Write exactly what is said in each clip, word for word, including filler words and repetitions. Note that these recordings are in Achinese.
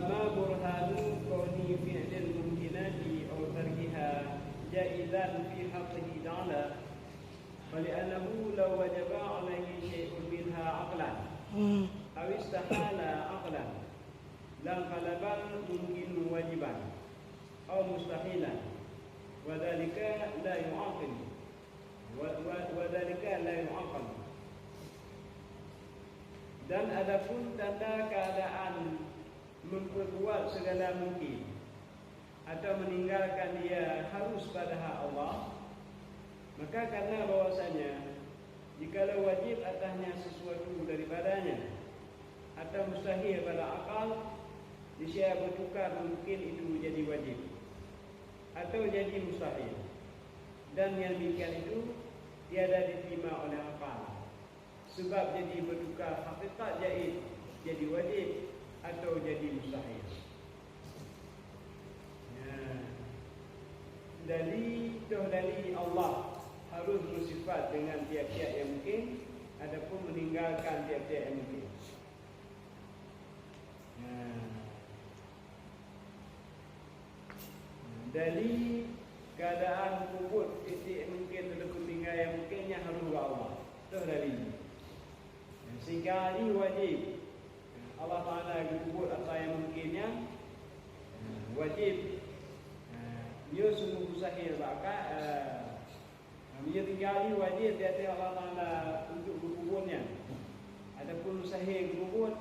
ما برهان كون فعل الممكنات أو تركها جائزا في حقه تعالى؟ فلأنه لو وجب عليه شيء منها عقلا أو استحال عقلا لانقلب الممكن واجبا أو مستحيلا، وذلك لا يعقل، و-، و-، وذلك لا يعقل. Dan adapun tanda keadaan memperbuat segala mungkin atau meninggalkan dia harus pada hak Allah, maka karena bahwasanya jikalau wajib atasnya sesuatu daripadanya atau mustahil pada akal, niscaya bertukar mungkin itu jadi wajib atau jadi mustahil. Dan yang demikian itu tiada diterima oleh akal. Sebab jadi bertukar hakikat jaiz jadi wajib atau jadi mustahil. Nah, dari toh dari Allah harus bersifat dengan tiap-tiap yang mungkin, adapun meninggalkan tiap-tiap yang mungkin. Nah, dari keadaan peubuet titik mungkin ataupun tinggai yang mungkin nyan harus bak Allah. Toh dari. Sehingga ini wajib. Allah Taala geupeubuet ata yang mungkin nyan wajib. Nyoe sungguh mustahil bak akal. Meunyoe tinggai wajib di ateueh Allah Taala untuk geupeubuet nyan. Adapun mustahil geupeubuet,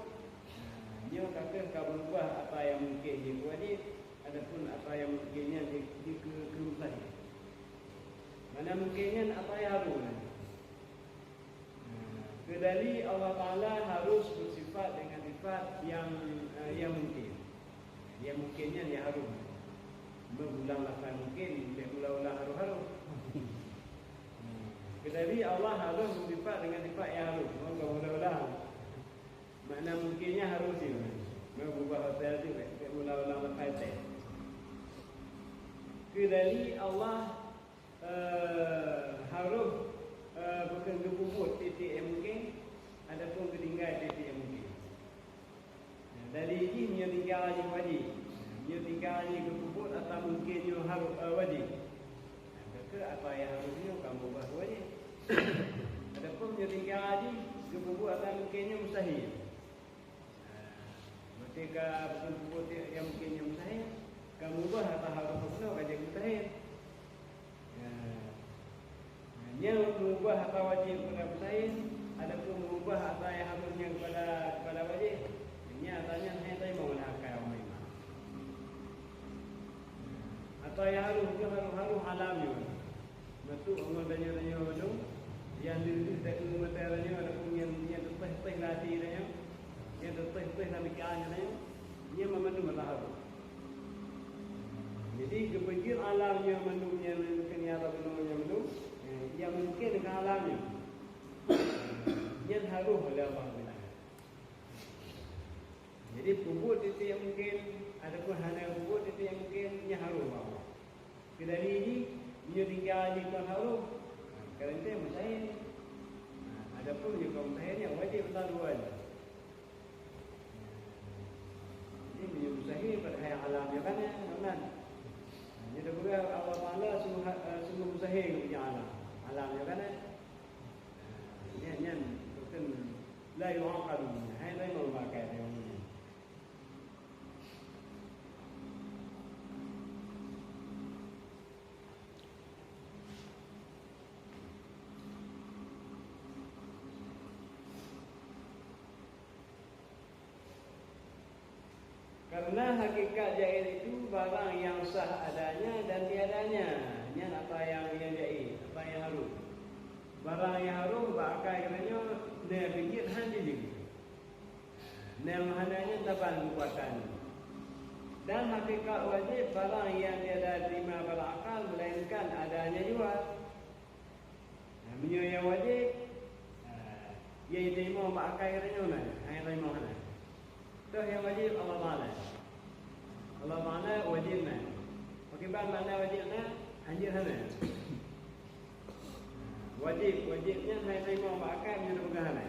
nyoe ka kheueh ka beurubah ata yang mungkin jeuet wajib, adapun ata yang mungkin nyan di, di keu, keu mustahil. Mana mungkin nyan ata yang harus nyan. Keudali Allah Taala harus bersifat dengan sifat yang, eh, yang mungkin. Yang mungkin nyan yang harus. Meugulang lafaz mungkin, bèk ulang-ulang harus-harus. Keudali Allah harus bersifat dengan sifat yang harus. Meugulang-ulang. Makna mungkin nyan harus dia. Meugulang lafaz tu, bèk, bèk ulang-ulang lafaz teh. Keudali Allah eh, harôh, eh, bukon geupeubuet titik nyang mungken, ataupun geutinggai titik nyang mungken. Nah, dari jih meunyoe tinggai jih wajéb. Meunyoe tinggai jih geupeubuet ata mungken nyoe harôh, eh, wajéb. Nah, keu ata nyang harôh nyoe ka meubah wajéb. Ataupun meunyoe tinggai jih geupeubuet ata mungken nyoe mustahil. Nah, berarti ka beutôi peubuet nyang mungken nyang mustahil, ka meubah ata harôh bunoe ka jadi mustahil. Nah, nyan meubah ata wajéb keupada mustahil, adapun meubah ata nyang harôh nyan keupada, keupada wajéb, nyan ata nyan hana teurimong lé akai ureueng imam. Nah, ata nyang harôh nyoe harôh, harôh alam nyoe. Meutôk ngon tanyoe-tanyoe bandum, nyang deuh-deuh takheun mata tanyoe, ataupun nyang, nyang teutéh-téh lam até tanyoe, nyang teutéh-téh lam pikiran tanyoe, nyan mandum ata harôh. Jadi, geupeujeuet alam nyoe mandum nyang mungken nyata bunoe nyan mandum, eh, nyang mungken ka alam nyoe. Nyan harôh lé Allah Taala. Jadi, peubuet titik nyang mungken, ataupun hana peubuet titik nyang mungken, nyan harôh bak Allah. Keudali jih, meunyoe tinggai jih kon harôh, ha, ka teuntèe mustahil. Ha, adapun meunyoe kon mustahil, nyan wajéb ata dua jih. Jadi, meunyoe mustahil, padahai alam nyoe kan, nyan, nyan. Ha, nyoe teupeugah Allah Taala sungguh, eh, sungguh mustahil keu alam. Alam nyoe kan, nyan, nyan, bukan la yu'aqalu, hai, hai, mau pakai, hai, mau. Karena hakikat jaiz itu barang yang sah adanya dan tiadanya. Nyan apa yang, yang jaiz, apa yang harôh. Barang yang harôh bak akai geutanyoe na bijéh han jijeuet. Nyang hana nyan saban keukuatan. Dan hakikat wajéb barang nyang tiada terima bak akal melainkan adanya jua. Nah, meunyoe nyang wajéb, ah, nyang jiteurimong bak akai geutanyoe na, hana jiteurimong hana. Toh nyang wajéb Allah Taala. Allah Taala wajéb na. Pakriban makna wajéb na, hanjeuet hana. Wajéb, wajéb nyan hana jiteurimong bak akai meunyoe teupeugah hana.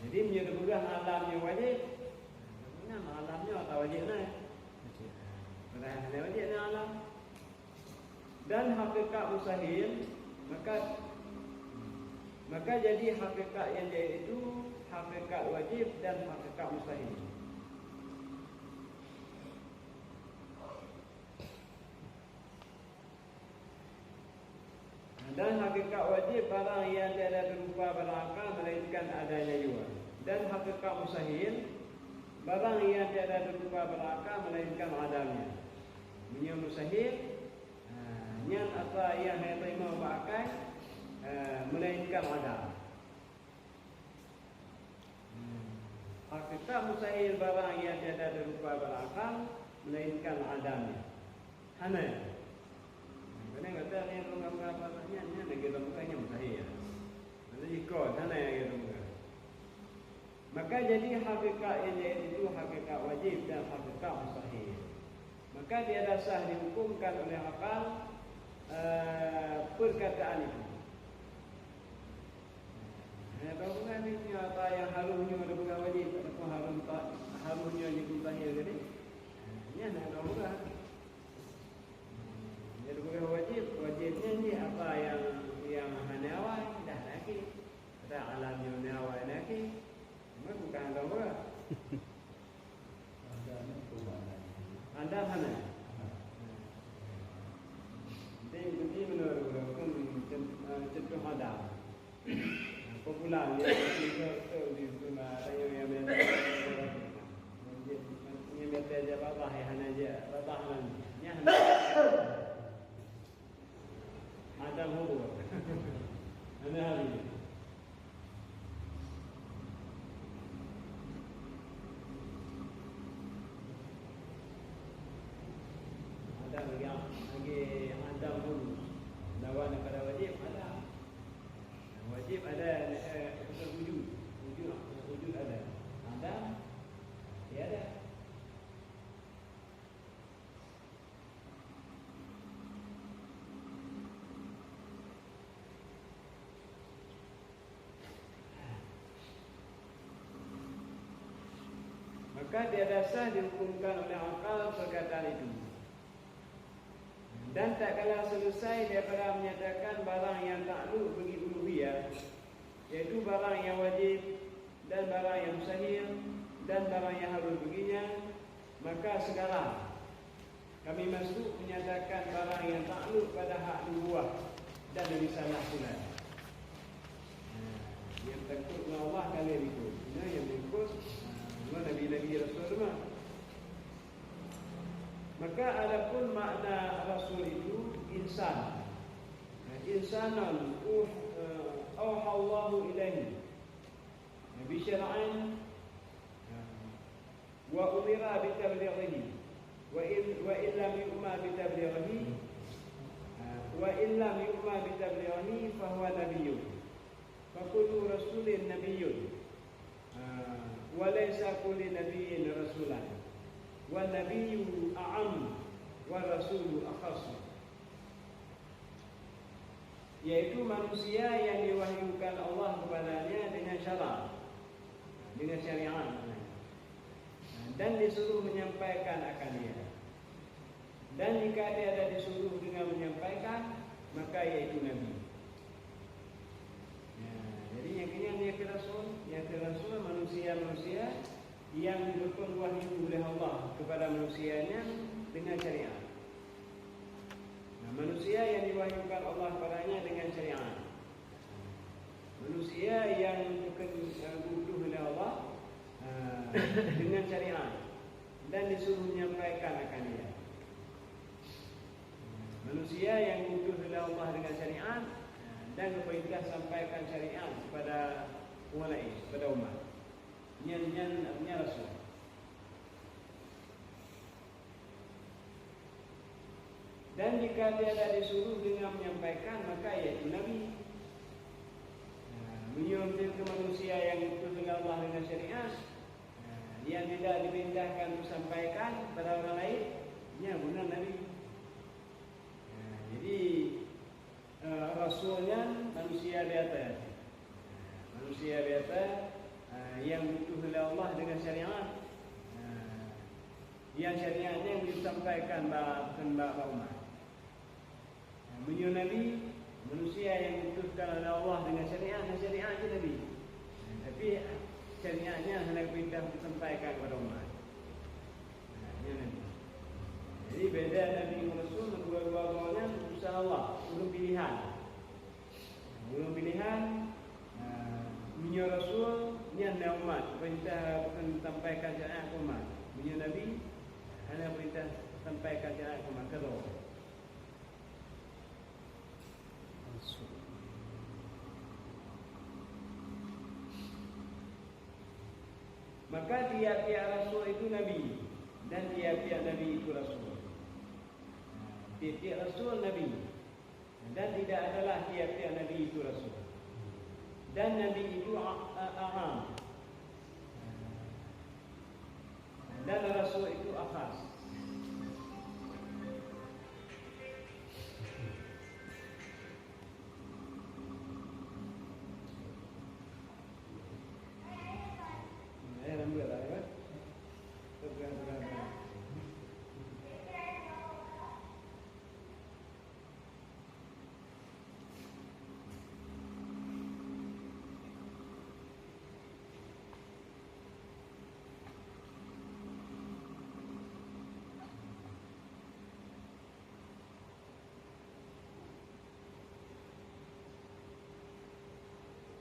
Jadi, meunyoe teupeugah alam nyang wajéb, Alam nyoe ata wajéb na. Padahai hana wajéb na alam. Dan hakikat mustahil, maka, maka jadi hakikat nyang jahil itu hakikat wajéb dan hakikat mustahil. Dan hakikat wajéb barang nyang tiada teurupa barang akal melainkan adanya jua. Dan hakikat mustahil barang nyang tiada teurupa barang akal melainkan adanya. Meunyoe mustahil, ha, nyan ata nyang hana teurimong bak akai, ha, melainkan adam. Hmm. Hakikat mustahil barang nyang tiada teurupa barang akal melainkan adanya. Hana. Kadang kata ni orang apa apa nyan, nyan lagi orang bukan nyan mustahil. Maksudnya ikon hana yang orang bukan. Maka jadi hakikat nyang jahil itu hakikat wajéb dan hakikat mustahil. Maka tiada sah dihukumkan oleh akal, eh, perkataan itu. Nah, tahu kan ni, apa yang harus nyoe dipeugah wajéb ataupun harus tak, harus nyoe jadi mustahil tadi? Nyan hana tahu kan. Jadi bukan wajéb, wajéb nyan jih apa yang, yang hana awai, dah lagi. Dah alam nyoe hana awai lagi. Memang bukan hana awai. Adam hana. Jadi, jadi menurut hukum cen-, eh, contoh Adam. Apa pula ni? Itu, itu, itu, itu, itu, yang biasa. Yang biasa je babah, ya, hana je. Babah hana. Nya hana. Adam hubur. Hana hari. Adam lagi, lagi Adam hubur. Lawan daripada wajib ada. Wajib ada, eh, wujud. Wujud, wujud ada. Adam tiada. Maka tiada sah dihukumkan oleh akal perkataan itu. Dan tatkala selesai daripada menyatakan barang yang takluk bagi uluhiyah, yaitu barang yang wajib dan barang yang mustahil dan barang yang harus baginya, maka sekarang kami masuk menyatakan barang yang takluk pada hak nubuwah dan risalah pula. Nah, yang takut dengan Allah kalian ikut. Nah, yang ikut, nah, nabi-nabi rasul mah. Maka adapun makna rasul itu insan. Nah, insanan uh, eh, auhallahu ilaihi. Nabi syar'an, nah, wa umira bi tablighihi. Wa in, wa in lam yu'mar bi tablighihi, nah, wa in lam yu'mar bi tablighihi fa huwa nabiyyun. Fa kullu rasulin nabiyyun. Ah, wa laisa kullu nabiyyin rasulan. Wa nabiyyu a'am wa rasulu akhas. Yaitu manusia yang diwahyukan Allah kepadanya dengan syara, dengan syariat, dan disuruh menyampaikan akan dia. Dan jika dia ada disuruh dengan menyampaikan, maka yaitu Nabi. Ya, jadi nyang keuh nyan nyang keuh rasul, nyang keuh rasul manusia-manusia yang diberikan wahyu oleh Allah kepada manusia nyan dengan syariat. Nah, manusia yang diwahyukan Allah kepadanya dengan syariat. Manusia yang diutus oleh Allah, ha, dengan syariat dan disuruh menyampaikan akan dia. Manusia yang diutus oleh Allah dengan syariat, ha, dan diperintah sampaikan syariat kepada orang lain, kepada umat. Nyan, nyan, nyan rasul. Dan jika tiada disuruh dengan menyampaikan, maka yaitu Nabi. Nah, meunyoe ke manusia yang diutus oleh Allah dengan syariat, nah, yang tidak diperintahkan untuk sampaikan kepada orang lain, nyan bukan Nabi. Nah, jadi, eh, rasul nyan manusia biasa. Manusia biasa, eh, yang diutus oleh Allah dengan syariat, eh, Nyang syariat nyan geusampaikan bak, bak, bak umat. Meunyoe nabi, manusia nyang diutuskan oleh Allah deungon syariat, na syariat jih nabi. Tapi syariat nyan hana geupeurintah geusampaikan kepada umat. Nah, nyan nabi. Jadi beda nabi ngon rasul, dua-dua droe nyan utusan Allah, ureueng pilihan. Ureueng pilihan, nah, meunyoe rasul, nyan na umat, peurintah bukan sampaikan syariat keu umat. Meunyoe nabi, hana peurintah sampaikan syariat keu umat, keu droe. Maka tiap-tiap rasul itu nabi, dan tiap-tiap nabi itu rasul. Tiap-tiap rasul nabi, dan tidak adalah tiap-tiap nabi itu rasul. Dan nabi itu a-, a-, am. Dan rasul itu akhas. Eh, lambat lah, ya. Pegang, pegang, pegang.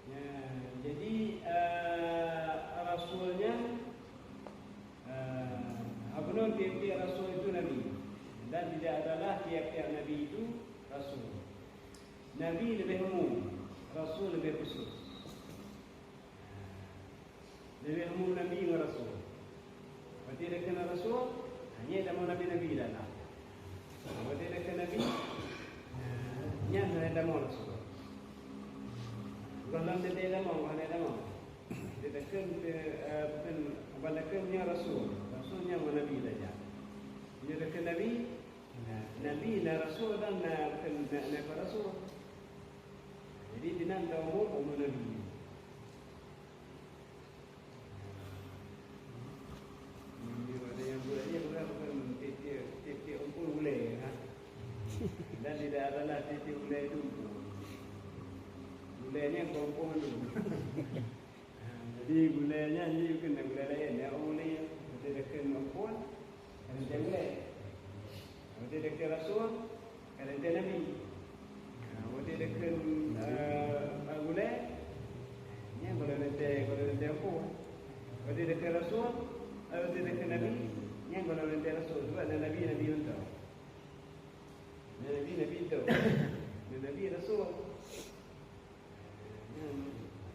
Ya, jadi, eh, rasul nyan, eh, apa nama, tiap-tiap rasul itu nabi. Dan tidak adalah tiap-tiap nabi itu rasul. Nabi lebih umum, rasul lebih khusus. Lebih umum nabi ngon rasul. Watèe takheun rasul, nyan tamong nabi-nabi dah na. Watèe takheun nabi, nyan hana tamong rasul. Gohlom teuntèe tamong, hana tamong. Watèe takheun, eh, bukan, ban takheun nyan rasul. Rasul nyan ngon nabi saja. Nyan takheun nabi, na, nabi na rasul dan na, na, na, na rasul. Jadi, sinan ta umum, umum nabi. Meunyoe ada nyang buet lé, bukan, bukan tiep-tiep, tiep-tiep umpun ulèe, ha. Dan tidak adalah tiep-tiep ulèe itu umpun. Ulèe nyan kon umpun tu. Ha, jadi ulèe nyan jih bukan ulèe laén, ya, ulèe nyan. Jadi, takheun umpun, Ka teuntèe ulèe. Watèe takheun rasul, ka teuntèe nabi. Ha, watèe takheun, eh, ulèe, nyan gohlom teuntèe, gohlom teuntèe umpun. Watèe takheun rasul, eh, watèe takheun nabi, nyan gohlom teuntèe rasul. Sebab na nabi, nabi mantong. Na nabi, nabi mantong. Na nabi, rasul. Nyan,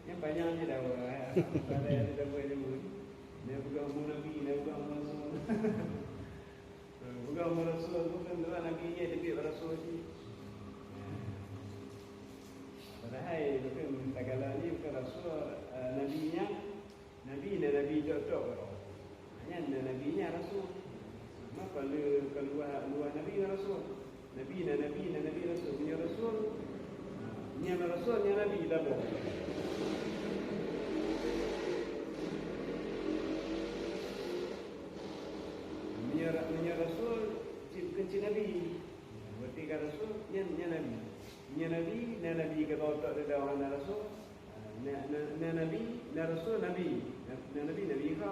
nyan panyang jih dawa, eh. Pada nyang teudawa ilmu. Nyan peugah umu nabi, nyan peugah umu rasul. Peugah umu rasul tu kan, tu nabi nyan teubiet bak rasul jih. Padahai bukan, tagalak jih bukan rasul, eh, nabi nyan. Nabi na nabi tok-tok. Nyan na nabi nyan rasul. Maka le keuluwa, luwa nabi ngon rasul. Nabi na nabi, na nabi rasul. Meunyoe rasul, nyan rasul, nyan nabi tabong. Meunyoe ra-, meunyoe rasul, cit, keuh cit nabi. Berarti ka rasul, nyan, nyan nabi. Nyan nabi, na nabi ka tok-tok deungon na rasul. Na, na, na nabi, na rasul nabi. Na, na nabi, nabi kha.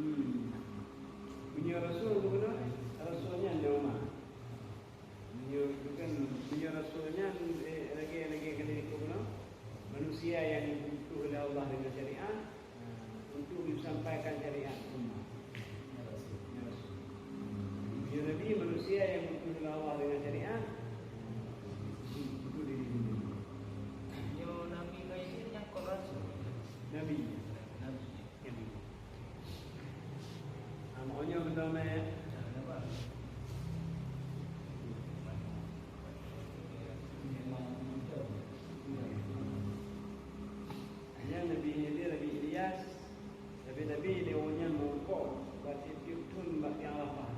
Hmm. Meunyoe rasul tu keunoe, rasul nyan nyang ma. Meunyoe tu kan, meunyoe rasul nyan, eh, lagèe, lagèe keunoe, manusia nyang diutus oleh Allah dengan syariat, untuk disampaikan syariat umat. Ya Rasul. Ya Rasul. Ya Nabi, manusia yang diutus oleh Allah dengan syariat, untuk diri sendiri. Nyoe Nabi Kaisin nyang kon Rasul. Nabi. Nabi. Nabi. Ah, maknanya betul, Mat. Memang betul. Nyan Nabi Khidir, Nabi Ilyas, Nabi-nabi lé awak nyan meurumpok bak tiep-tiep thon bak Tiang Arafah.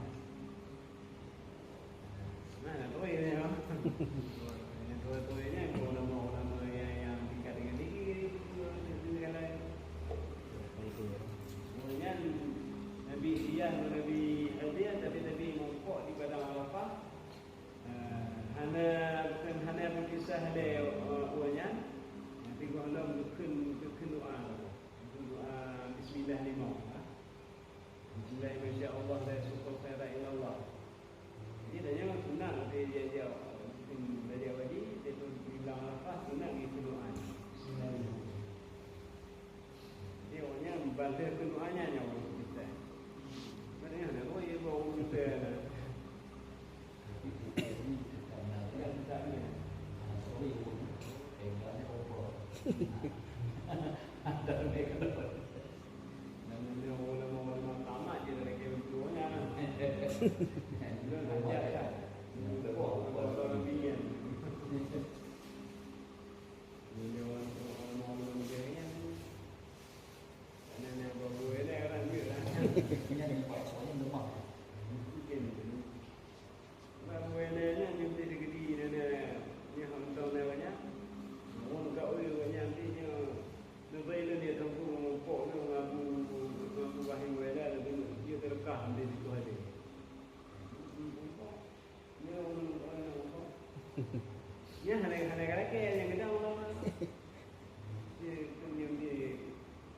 Nah, na tuwö nyan, ha. Nyang tuwö-tuwö nyan, ulama-ulama nyang, nyang tingkat dengan tinggi, di, di, di segala. Lom geukheun, geukheun doa. Geukheun doa bismillah limong, ha. Bismillah, masya Allah, la yasuqul khaira illallah. Jadi, tanyoe sunat, dia, dia, dia, geukheun Raja Wali, dia tu bilang apa, sunat geukheun doa. Bismillah limong. Jadi, awaknyan ban lheueh kheun doa nyan, nyan awaknyan seutôt. Padahai hana lôn, ya, bak ureueng seutôt. Ureueng muka ureueng awaknyan pih nyoe, neubai lôn di Teungku, muphom lôn ngabu, ngabu wahé muela lôn keuneuk jeuet teureukah di sigoe lé. Nyoe, nyoe, nyoe. Nyan hana, hana galakée nyang keudang ulôn. Dia, dia, dia,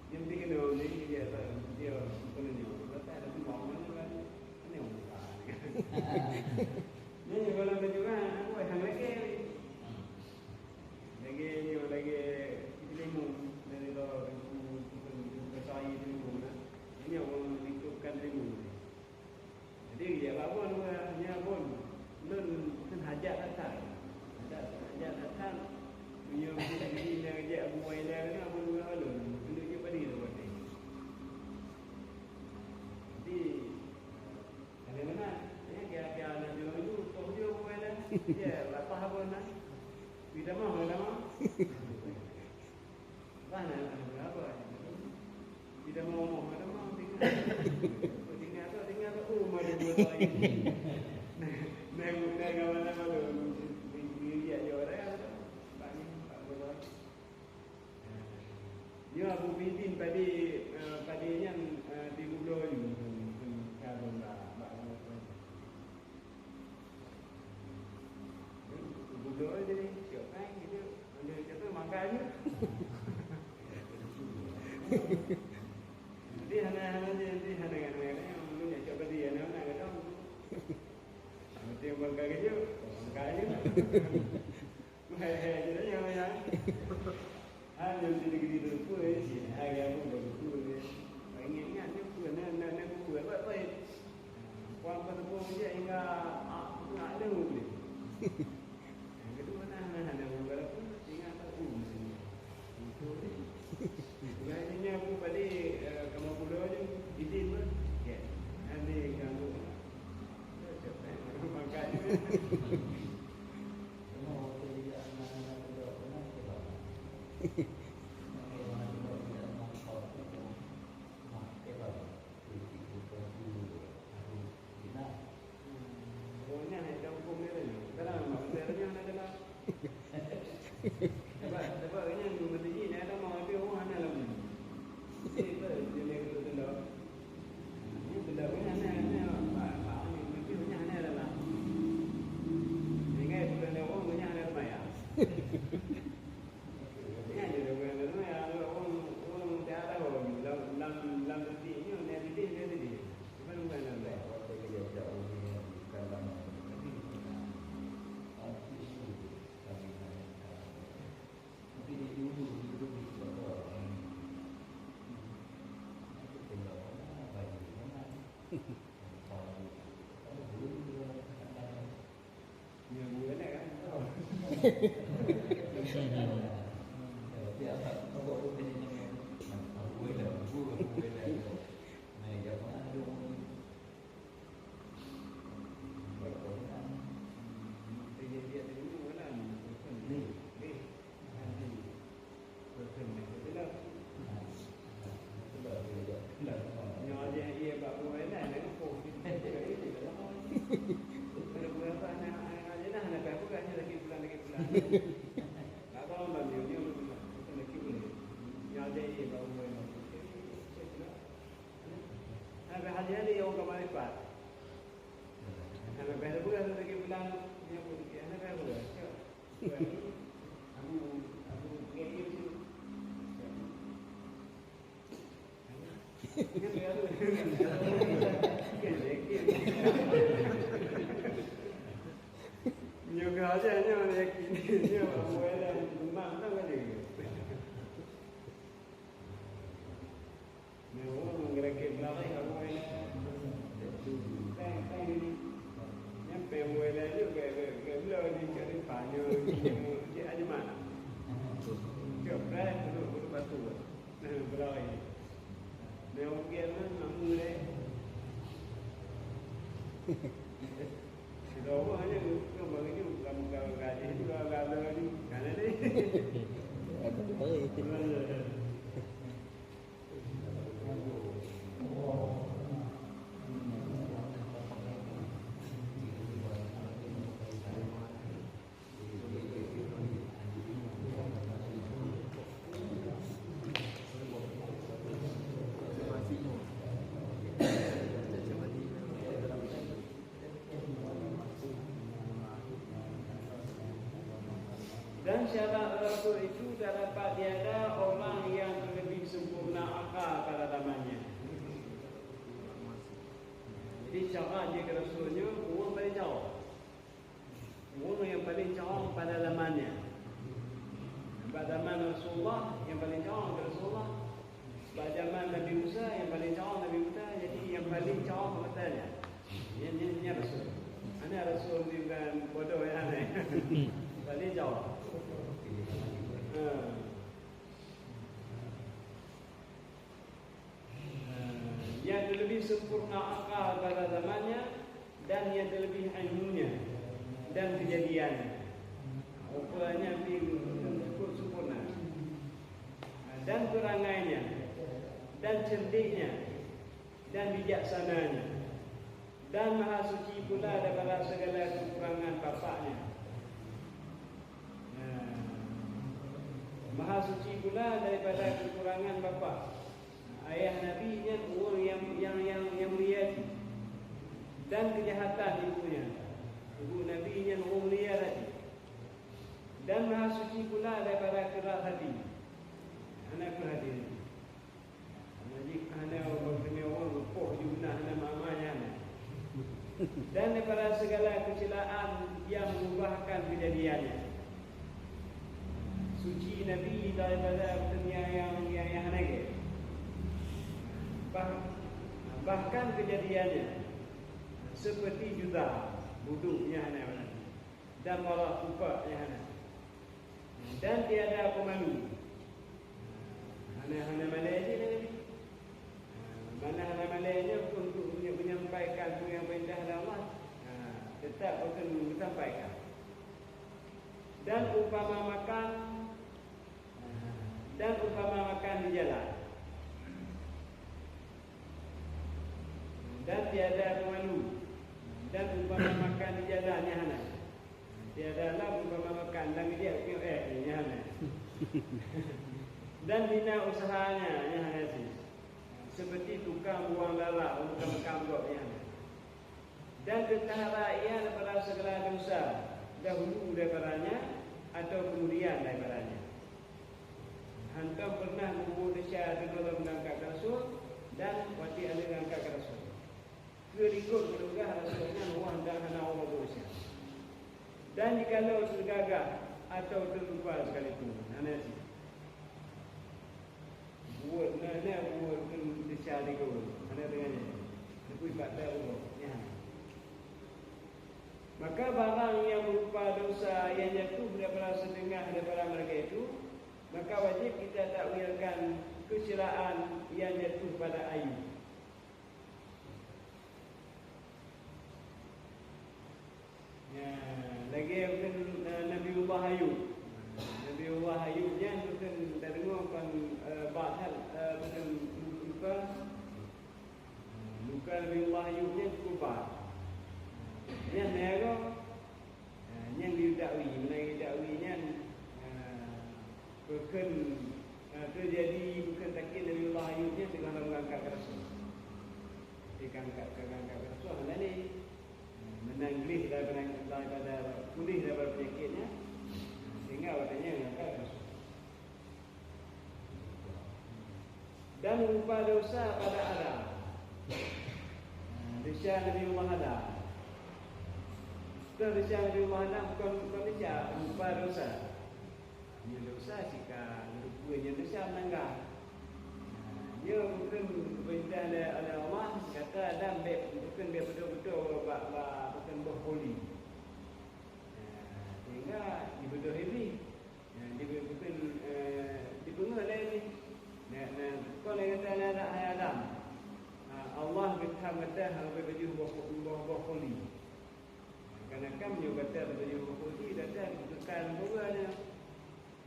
dia, dia kena, dia, dia, dia, dia, kena nyoe. Lepas dah semua orang ni kan, ni orang buka. Ni kalau ada juga, aku akan lagi. Lagi ni, lagi kita lima dari luar, kita, kita, kita, kita, kita, kita, kita, kita, kita, kita, kita, Jadi, ya, bak bon, nyan bon. Lôn kan hajat that-that. Hajat, hajat that-that. Meunyoe biji na jak buai na keunoe, bon, nyan lôn. Keuneuk jeuet padé lôn watèe. Jadi, kadang-kadang, ya, kira-kira na jeuet laju, toh jeuet buai na. Ya, lapah bon na. Kita mau, kita mau. Mana, apa? Kita mau, mau, ada mau, tinggal. Tinggal tu, tinggal tu. Oh, mana dua tahun ini? Neng, neng, mana, mana? Di, di, di, di, orang, apa? Pak ni, Pak Gubernur. Nyoe Abu Muhyiddin padé, eh, padé nyan, eh, di Gubernur nyoe, hmm, hmm, ka lôn ba, ba, ba, ba. Gubernur jadi, siap kan, gitu. Ada siapa makan je. Jadi hana, hana je, jadi hana, hana, hana, yang belum nak cakap tadi, hana, hana, hana. Nanti bangkai kejut, bangkai je. Hai, hai, je dah, ya, ya. Hai, yang tu negeri tu, tu, eh, si, hai, ya, pun baru tu, eh. Ingat-ingat je, tu, na, na, na, tu, eh, baik, baik. Puan pateupeue meujak hingga, ah, nak leuh ulèe. Nyang keudua na, na, na, na, walaupun ingat tak tu, itu deh. Bukan hanya aku balik, eh, ke Mapulo je, izin pun, ya. Nanti ganggu. Makan. Sabab, sabab nyan meuteuji na tamong, tapi ureueng hana lom. Jadi, apa jeunèh beutôi teulo? Nyan teulo nyan, nyan, nyan, bak, bak, nyan, tapi ureueng hana lom. Sehingga bukan ureueng hana seumayang. Nyan jadi ureueng hana seumayang, ureueng, ureueng tiara ureueng lam, lam, lam siti nyoe, nyan siti, nyan siti. Cuma bukan lam. Hana payah buet lagi pulang, dia pun dia hana payah buet. Abu, Abu Kiai tu, Nyoe ka aja nyoe yakin. Nyoe bukan dah memang tahu aja. Nyoe ureueng geureukat beulari kamoe. Teng, teng. Nyampe mulai laju ke, ke, ke bloe di cari panyo, di, di Ajman. Cok brai duduk, duduk batu. Nah, beulari. Nah, ureueng nyan mamu deh. Sidroe aja tu, tu baru ju, kamu kalau gaji tu, kalau gaji tu, kan ni. Aku beulari. Dan syarat rasul itu tak dapat tiada orang yang lebih sempurna akal pada zamannya. Jadi, syarat jeuet keu rasul nyoe, ureueng paléng cawang. Ureueng nyang paléng cawang pada zamannya. Bak zaman Rasulullah, nyang paléng cawang adalah Rasulullah. Bak zaman Nabi Musa, nyang paléng cawang Nabi Musa. Jadi, nyang paléng cawang masa nyan, nyan, nyan, nyan rasul. Hana rasul di bukan bodoh nyan, eh. Paléng cawang. Ha. Nyang terlebih sempurna akal pada zamannya dan nyang terlebih ilmunya dan kejadiannya. Rupanya pi cukup sempurna. Dan perangainya dan cerdiknya dan bijaksananya. Dan maha suci pula daripada segala kekurangan bapaknya. Nah, maha suci pula daripada kekurangan bapak. Ayah Nabi nyan ureueng nyang, nyang, nyang, nyang mulia hati. Dan kejahatan ibunya. Ibu Nabi nyan ureueng mulia hati. Dan maha suci pula daripada keras hati. Hana keureuh hati. Jadi, hana ureueng teumé ureueng leupah jumlah hana mama nyan. Dan daripada segala kecelaan yang mengubahkan kejadiannya. Suci Nabi daripada ureueng yang, yang, yang hana gét. Bah-, bahkan kejadiannya seperti juta buduknya hana, dan malah kupak yang hana. Dan tiada pemalu. Hana, hana malèe jih Nabi. Mana hana malèe nyoe untuk menyampaikan peue nyang peurintah lé Allah. Ha, tetap akan disampaikan. Dan umpama makan, ha, dan umpama makan di jalan. Dan tiada pemalu. Dan umpama makan di jalan nyan hana. Tiada lah umpama makan lam idéh piôh eh, nyan hana. Dan hina usahanya, nyan hana sih. Seperti tukang buang darah, tukang makam gob nyan hana. Dan teutahara ia daripada segala dosa, dahulu daripadanya atau kemudian daripadanya. Hantom pernah meubuet desya sigohlom geuangkat keu rasul dan watèe hana geuangkat keu rasul. Keu likot geupeugah rasul nyan wah dan hana Allah beureusia. Dan jikalau teugagah atawa teuleupah sekalipun, hana sih. Buet na, na buet keu desya di geuh, hana deungon nyan. Leubeh bak Allah nyan. Maka barang yang berupa dosa yang jatuh daripada setengah daripada mereka itu, maka wajib kita takwilkan kecelaan yang jatuh pada Ayub. Ya, lagèe bukan, eh, Nabiullah Ayub. Nabiullah Ayub nyan bukan tadeungoe kon, eh, bak that, eh, bukan luka, luka Nabiullah Ayub nyan cukup brat. Nyan meuagoe, eh, nyang geuyue dakwi, meunan geuyue dakwi nyan, eh, Bukon, eh, teujadi bukon sakét Nabiullah Ayub nyan teungoh lom geuangkat keu rasul. Teungku angkat, ka geuangkat keu rasul hana lé. Meunan gleh daripada, daripada, puléh daripada peunyakét nyan, sehingga watèe nyan geuangkat keu rasul. Dan rupa dosa pada Adam. Nah, desya Nabi Allah Adam. Bukan desya Nabi Allah Adam, bukan, bukan desya, rupa dosa. Nyan dosa sika, rupa nyan desya meunangga. Nah, nyoe bukon peurintah lé, lé Allah, kata Adam bèk, bukon bèk beutôi-beutôi bak, bak, bukon boh khuldi. Nah, sehingga dibeudôh Iblih. Nah, di, bukon, eh, dipeungeuh lé Iblih. Nah, nah, kon lé gata, hai Adam. Ah, Allah geutham gata hana beubajoh boh, boh, boh khuldi. Karena kam nyoe gata beubajoh boh khuldi, gata keukai lam syeuruga nyoe.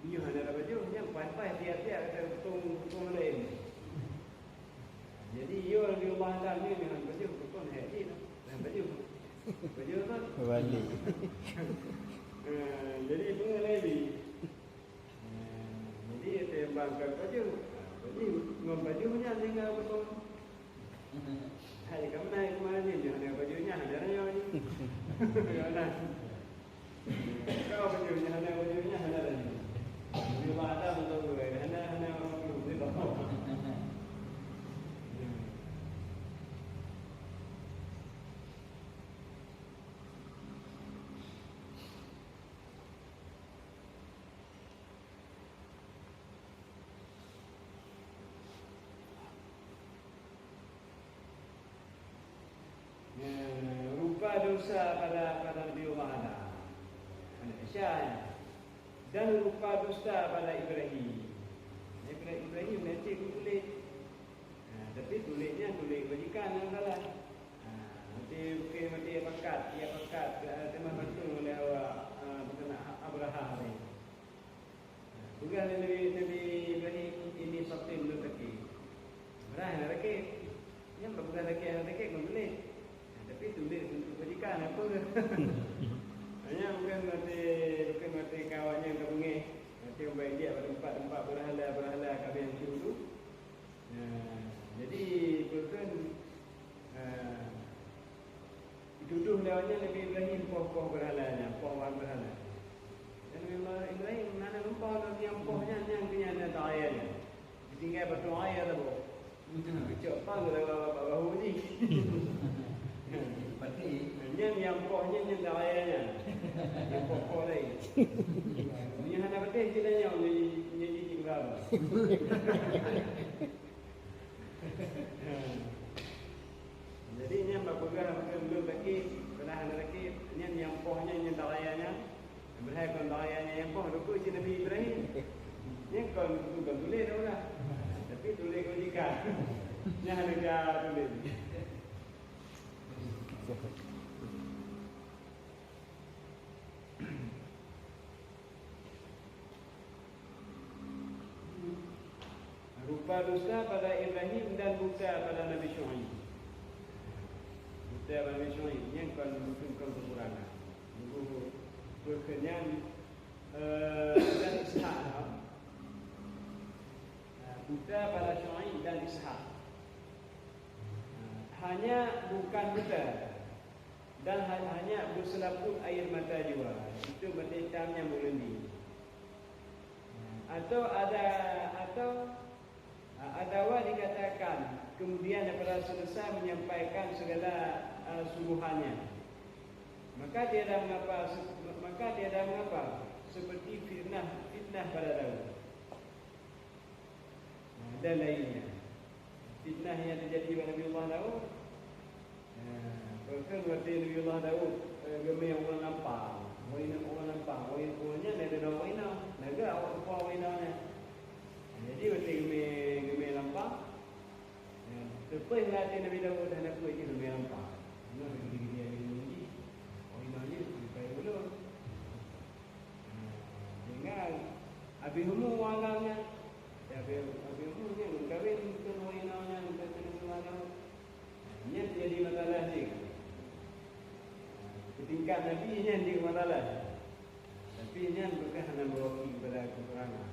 Nyoe hana tabajoh, nyan paih-paih tiap-tiap gata peutong, peutong laén. Jadi, yo Nabi Allah Adam nyoe, nyoe hana bajoh, peutong hai jih, hana bajoh. Bajoh kan? Balik. Eh, jadi, peungeuh lé Iblih. Eh, jadi, teumbang ka bajoh. Jadi, ngon bajoh nyan tinggai peutong. Hai, kamu naik kemana ni? Jangan naik baju nyan, jangan naik baju. Jangan. Kau baju nyan, hana baju nyan, hana lagi. Baju Adam tu, hana, hana orang tu, dia tahu. Ya, rupa dosa pada, pada Nabi Allah Adam. Aneuk Isya, ya. Dan rupa dosa pada Ibrahim. Ibrahim, Ibrahim nanti kulét. Ha, tapi kulét nyan kulét kebajikan nyang salah. Ha, nanti mungkin nanti pakat, ya pakat, eh, teuma bantu oleh awak, eh, bukan Abraham ni. Peugah lé Nabi, Nabi Ibrahim, "Inni saqim," lôn sakét. Padahai hana sakét. Nyan bak peugah sakét hana sakét kon tuléh. Nah, tapi tuléh untuk kebajikan apa? Hanya bukan mati, bukan mati kawan nyan ka beungéh. Nanti umbak injak bak tempat-tempat berhala-berhala ka habéh hancô tu. Nah, jadi, peue kheun, eh, dituduh lé awak nyan Nabi Ibrahim poh-poh berhala nyan, poh bahan berhala. Dan Nabi Ibrahim hana lumpah lom nyang poh nyan, nyang keu nyan nyang teuaya nyan. Ditinggai batu aya saboh. Geucok pang lewat bak bahu jih. Pati. Nyan nyang poh nyan, nyan teuaya nyan. Nyang poh-poh laén. Nyan hana patéh cit nyan, nyan, nyan jijik ular. Jadi, nyan bak peugah, "Lôn sakét, padahai hana sakét." Nyan nyang poh nyan, nyan teuaya nyan. Padahai kon teuaya nyan nyang poh, dukuk cit Nabi Ibrahim. Nyan kon, kon tuléh dah udah. Tapi tuléh kebajikan. Nyan hana ka tuléh. Rupa dosa pada Ibrahim dan buta pada Nabi Syuaib. Buta pada Nabi Syuaib, nyan kon, mungkin kon kekurangan. Nunggu berkenyan, eh, dan Ishak. Buta pada Syuaib dan Ishak. Hanya bukan buta. Dan ha-, hanya beuseulaput air mata jua, itu mata hitam nyang meuleumbi. Atau ada, atau, a, atawa dikatakan, kemudian daripada selesai menyampaikan segala, a, suruhannya. Maka tiada mengapa, se-, maka tiada mengapa, seperti fitnah, fitnah pada Daud. Nah, dan lainnya. Fitnah nyang teujadi bak Nabi Allah Daud. Nah, bahkan watèe Nabi Allah Daud, eh, geumè ureueng lampang, ureueng, ureueng lampang, ureueng, ureueng nyan lagèe droe ureueng inong, lagèe awak tupa ureueng inong nyan. Jadi watèe geumè, geumè lampang, nah, teupeu lam até Nabi Daud hana peue jih geumè lampang. Nah, geude-geude ureueng jih, ureueng inong jih sampai ulôn. Sehingga habéh umu ureueng nyan. Ya, habéh, habéh umu nyan meukawen keu ureueng inong nyan, meukawen keu ureueng inong. Nyan jadi masalah jih. Keu tingkat Nabi nyan jeuet masalah. Tapi nyan bukan hana meuwakili kepada kekurangan.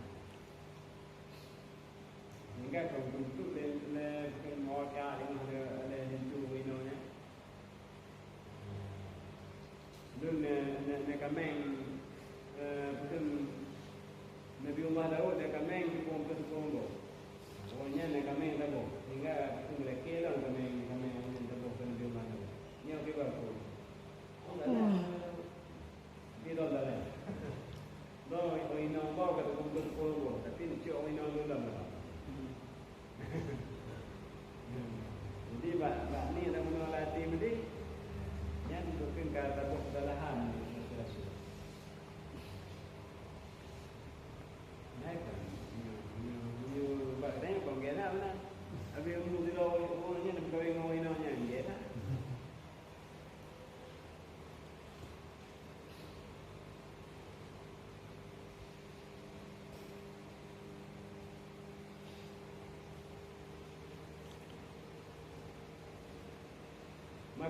Sehingga kon keuneuk lé, lé, bukan meuwakili lé, lé, lé, lé, lé, lé, lé, Lôn na, na, na kaméng, eh, peue kheun, Nabi Allah Daud na kaméng siploh ploh siploh boh. Awaknyan na kaméng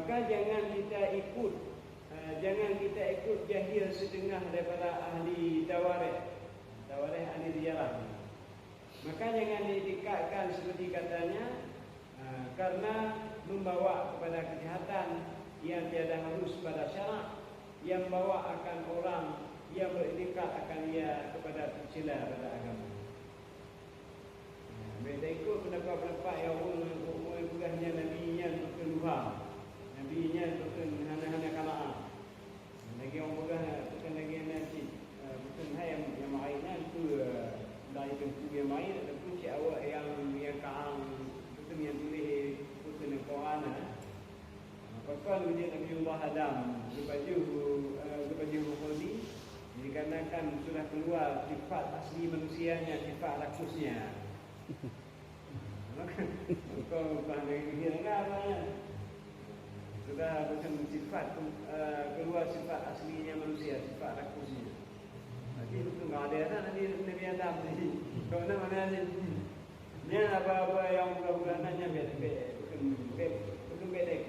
Maka jangan kita ikut, eh, jangan kita ikut jahil setengah daripada ahli tawarikh, tawarikh ahli ziarah. Maka jangan diiktikadkan seperti katanya, eh, karena membawa kepada kejahatan yang tiada harus pada syarak, yang membawa akan orang yang beriktikad akan ia kepada tercela pada agama. Bèk taikot peundapat-peundapat nyang ureueng, ureueng peugah nyan nabi nyan peukheun luha. Nabi nyan peukheun hana-hana kala'a. Lagèe ureueng peugah, peukheun lagèe nyan cit, eh, peukheun hai nyang, nyang meu'ain nyan peue, eh, dari teungku nyang meu'ain ataupun cit awak nyang, nyang ka'ang, peukheun nyang tuléh, peukheun nyang Quran, eh. Pakon geujak Nabiullah Adam geupajoh, eh, geupajoh bukon di? Dikarenakan sudah keluar sifat asli manusia nyan, sifat rakus nyan. Maka, maka bukan lagi geuhina apa nyan. Sudah bukan sifat, eh, keluar sifat aslinya manusia, sifat rakus nyan. Jadi, itu nggak ada dah Nabi, Nabi Adam ni. Kau nak mana ni? Nyan apa-apa nyang bulan-bulan nyan bèk, bèk, bèk, bèk, bèk, bèk.